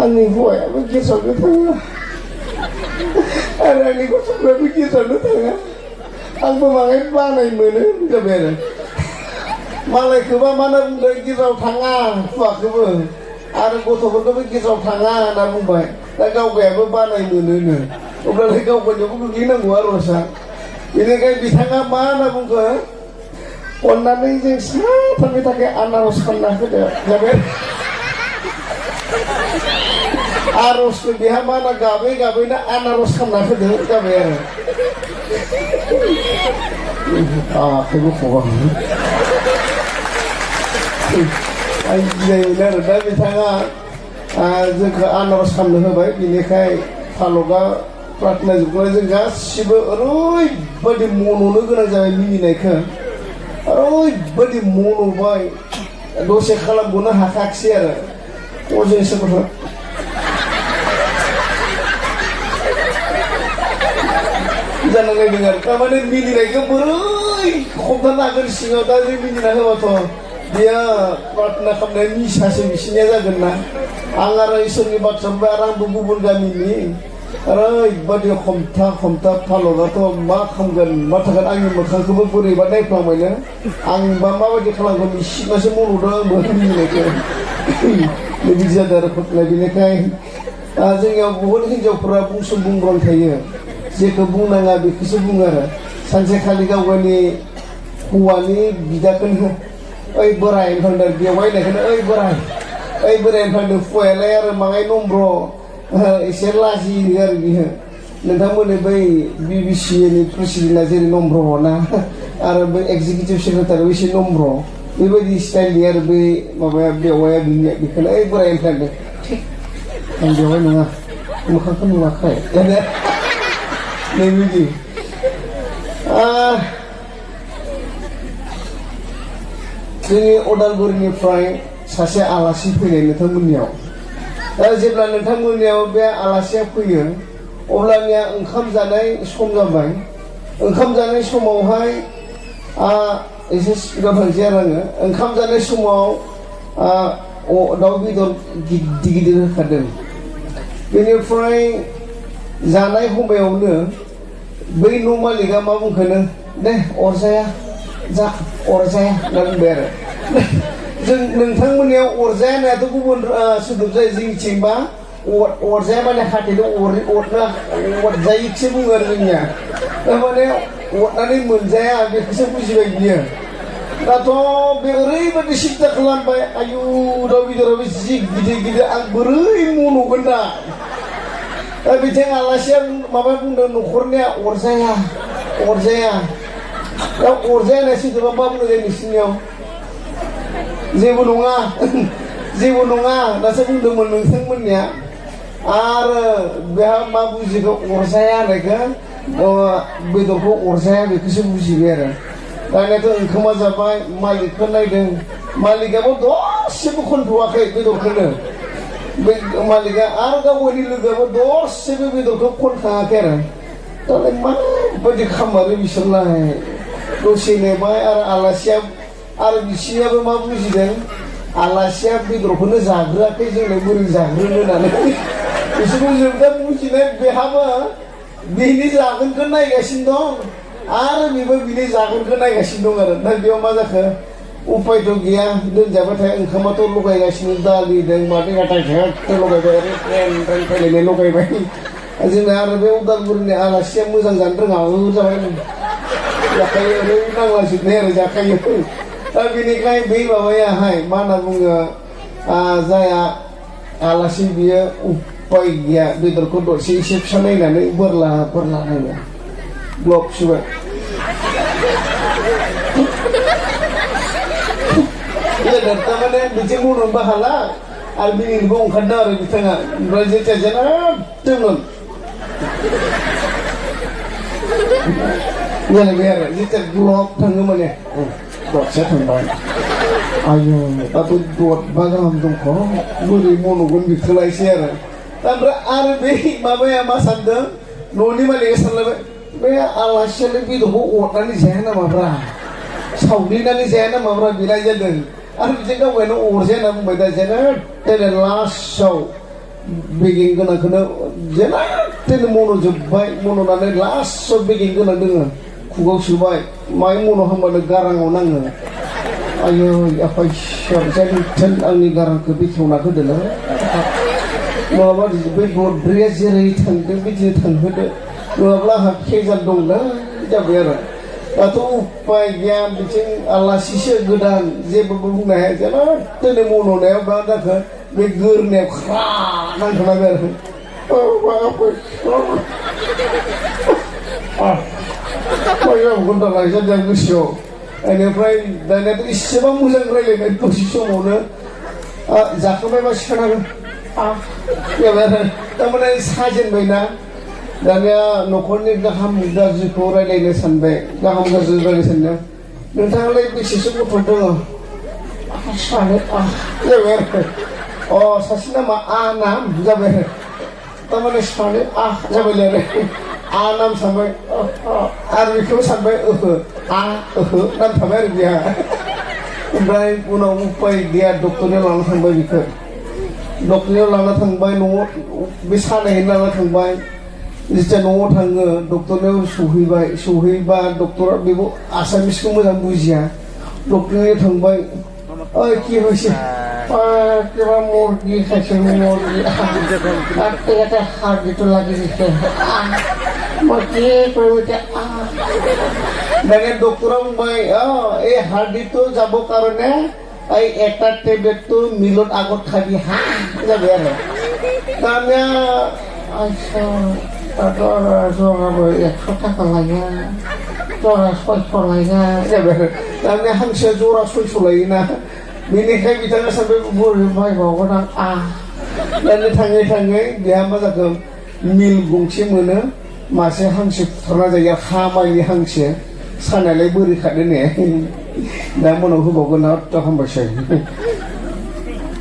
आंनि हौवायाबो गेसावनो थाङा आरो आंनि गथ'फ्राबो गेसावनो थाङा आंबो बाङाय बानाय मोनो जाबाय आरो मालायखौबा मा होनना बुंदों गेसाव थाङा हौवाखौबो आरो गथ'फोरखौबो गेसाव थाङा होनना बुंबाय दा गावगायाबो बानाय मोनोनो अब्लालाय गावगानियावबो गोग्लैनांगौ आर'जआ बेनिखायनो बिथाङा मा होनना बुंखो अन्नानै जों साथामनि थाखाय आनारज खालामना होदो जाबाय आर'जखौ बेहा मा होना गाबै गाबैनो आनारज खालामना होदो जाबाय आरो आखाइबो खबा आं गिनायमोन आरो दा बिथाङा जोंखौ आनारज खालामनो होबाय बिनिखाय फालकआ प्रार्थना जोबनानै जों गासिबो ओरैबायदि मन'नो गोनां जाबाय मिनिनायखौ ओरैबायदि मन'बाय दसे खालामग'नो हाखायाखिसै आरो अजों सोरबा जानांलायदों आरो थारमाने मिनिनायखौ बोरै हमथानो हागोन सिङाव दा जों मिनिना होबाथ' बेयो प्रार्थना खालामनाया निसासो बिसिनिया जागोन ना आं आरो इसोरनि बाथ्रा बुंबाय आरो आंबो गुबुन गामिनि ओरैबायदि हमथा फालकआथ' मा खालामगोन मा थागोन आंनि मोखांखौबो बोरैबा नायफ्लांबायनो आंबा माबायदि खालामगोन इसिबासो मन'दों आंबो मिनिनायखौ बिदि जादों आरो घटनाया बेनिखाय जोंनियाव बहुद हिन्जावफोरा बुंसुम बुंब्रं थायो जेखौ बुंनाङा बेखौसो बुङो आरो सानसेखालि गावगावनि हौवानि बिदाखौनो ओइ बोराय होनफ्लांदों बेवाय होननायखौनो ओइ बोराय होनफ्लांदों हौवायालाय आरो माङाय नम्र एसे लाजियो आरो बियो नोंथांमोननि बै BBC-नि प्रेसिडेन्टआ जेरै नम्र हना आरो बै एक्जिकिउटिभ सेक्रेटारियाव एसे नम्र बेबायदि स्टाइलनि आरो बै माबाया बेवाया बिनिया बेखौनो ओइ बोराय होनफ्लांदों थिग आं बेवाय नङा मोखांखौ नुवाखै नैबिदि जोंनि अदालगुरिनिफ्राय सासे आलासि फैनाय नोंथांमोननियाव दा जेब्ला नोंथांमोननियाव बे आलासिया फैयो अब्लानिया ओंखाम जानाय सम जाबाय ओंखाम जानाय समावहाय एसे स्पिडआव थांसै आरो आङो ओंखाम जानाय समाव दाउ बेदर गिदिर गिदिर होखादों बेनिफ्राय जानाय समायावनो बै न' मालिकआ मा बुंखोनो दे अरजाया जा अरजाया होनना बुंबाय आरो जों नोंथांमोननियाव अरजाया होननायाथ' गुबुन सोदोब जायो जोंनिथिंबा अरजाया माने हाथायजों अरजायैसो बुङो आरो जोंनिया थारमाने अरनानै मोनजाया बेखौसो बुजिबाय बियो दाथ' बे ओरैबायदि सिन्था खालामबाय आयु दाउ बेदराबो जि गिदिर गिदिर आं बोरै मन'गोन दा दा बिथिं आलासिया माबा बुंदों न'खरनिया अरजाया दा अरजाया होननाय सोदोबा मा बुंनाय जायो नोंसिनियाव जेबो नङा दासो बुंदोंमोन नोंथांमोननिया आरो बेहा मा बुजिखो अरजाया होननायखौ बेदरखौ अरजाया बेखौसो बुजिबाय आरो दानियाथ' ओंखामा जाबाय मालिकखौ नायदों मालिकआबो दसेबो खनथ'वाखै बेदरखौनो बे मालिकआ आरो गावनि लोगोआबो दसेबो बेदरखौ खनखाङाखै आरो दालाय माबायदि खालामो बिसोरलाय दसे नेबाय आरो आलासिया आरो बिसिनियाबो मा बुजिदों आलासिया बेदरखौनो जाग्रोआखै जोंलाय बोरै जाग्रोनो होननानै बिसोरखौ जों दा बुजिनाय बेहाबो बिनि जागोनखौ नायगासिनो दं आरो बेबो बिनि जागोनखौ नायगासिनो दं आरो दा बेयाव मा जाखो उपायथ' गैया दोनजाबाथाय ओंखामाथ' लगायगासिनो दालिदों माथो गाथाय लगायबाय ट्रेन फैलायनाय लगायबाय जोंना आरो बे उदालगुरिनि आलासिया मोजां जानो रोङा जाबाय जाखायो ओरै नांलाजोबनाय आरो जाखायो दा बेनिखाय बै माबायाहाय मा होनना बुङो जाया आलासि बियो उपाय गैया बेदरखौ दसे एसे फिसा नायनानै बोरला नायबाय ब्लक सुबाय थारमाने बिथिं बुंनोबो हाला आरो बिनिबो ओंखारदों आरो बिथाङा ओमफ्राय जेथिया जेना दंमोन जालायबाय आरो जेथिया ब्लक थाङो माने दसे थांबाय आयु दाथ' दरबा गाहाम दंख' बोरै मन'गोन बेखौलायसै आरो ओमफ्राय आरो बे माबाया मा सानदों न'नि मालिकआ सानलायबाय बे आलासियालाय बेदरखौ अरनानै जाया नामाब्रा सावग्लिनानै जाया नामाब्रा बिलाय जादों आरो बिदिनो गावगायनो अरजाया होनना बुंबाय दा जेने लास्टआव बेगिं गोनांखौनो जेना तेन मन'जोब्बाय मन'नानै लास्टआव बेगिं गोनां दोङो खुगाव सोबाय माय मन' हामबानो गाराङाव नाङो आयो आफा इसोर जेन आंनि गारांखौ बेखेवना होदोलाय नङाबा बै गद्रेया जेरै थांदों बिदिनो थांहोदो नङाब्ला आंहा खेजाल दंना जाबाय आरो दाथ' उपाय गैया बिथिं आलासिसो गोदान जेबो बुंनो हाया जेना दिनै मन'नायाव मा जाखो बे गोरनायाव ख्रा नांथानांबाय आरो घन्टालायसो दा गोसोआव बेनिफ्राय दानियाथ' इसेबां मोजां रायज्लायनाय दसे समावनो जाखांबायबा सिखारनांगोन जाबाय आरो थारमाने साजेनबायना दानिया न'खरनि गाहाम गाज्रिखौ रायज्लायनो सानबाय गाहाम गाज्रि रायज्लायनो सानदों नोंथाङालाय बेसेसो गथ' दङ सानै जाबाय आरो सासे नामा नाम जाबाय आरो थारमाने सानै जाबायलै आरो नाम सानबाय आरो बेखौ सानबाय नाम थाबाय आरो बेहा ओमफ्राय उनाव उपाय गैया डक्टरनियाव लाना थांबाय बेखौ डक्टरनियाव लाना थांबाय न'आव बे सानायहैनो लाना थांबाय जेथिया न'आव थाङो डक्टरनियाव सहैबा डक्टरा बेखौ आसामिसखौ मोजां बुजिया डक्टरनियाव थांबाय কি হয়েছে কিবা মুরগি খাইছে মুরগি একটা হাড়িটো লাগি দিছে মই কি কৰিম এতিয়া মানে ডক্টৰ মই এই হাড়িটো যাব কাৰণে এই এটা টেবলেটটো মিলত আগত খাবি হা যাবে আৰু তাৰমানে আচ্ছা তাতো 100 টাকা লাগে जरा 600 लायना जाबाय थारमाने हांसोआ जरा 600 लायोना बेनिखायनो बिथाङा सानबाय बोरै बायबावगोन आं दानिया थाङै थाङै बेहा मा जाखो मिल गंसे मोनो मासे हांसो बुथारना जायो हामायनि हांसो सानायलाय बोरै खादो ने दा मोनाव होबावगोन ना हामबायसै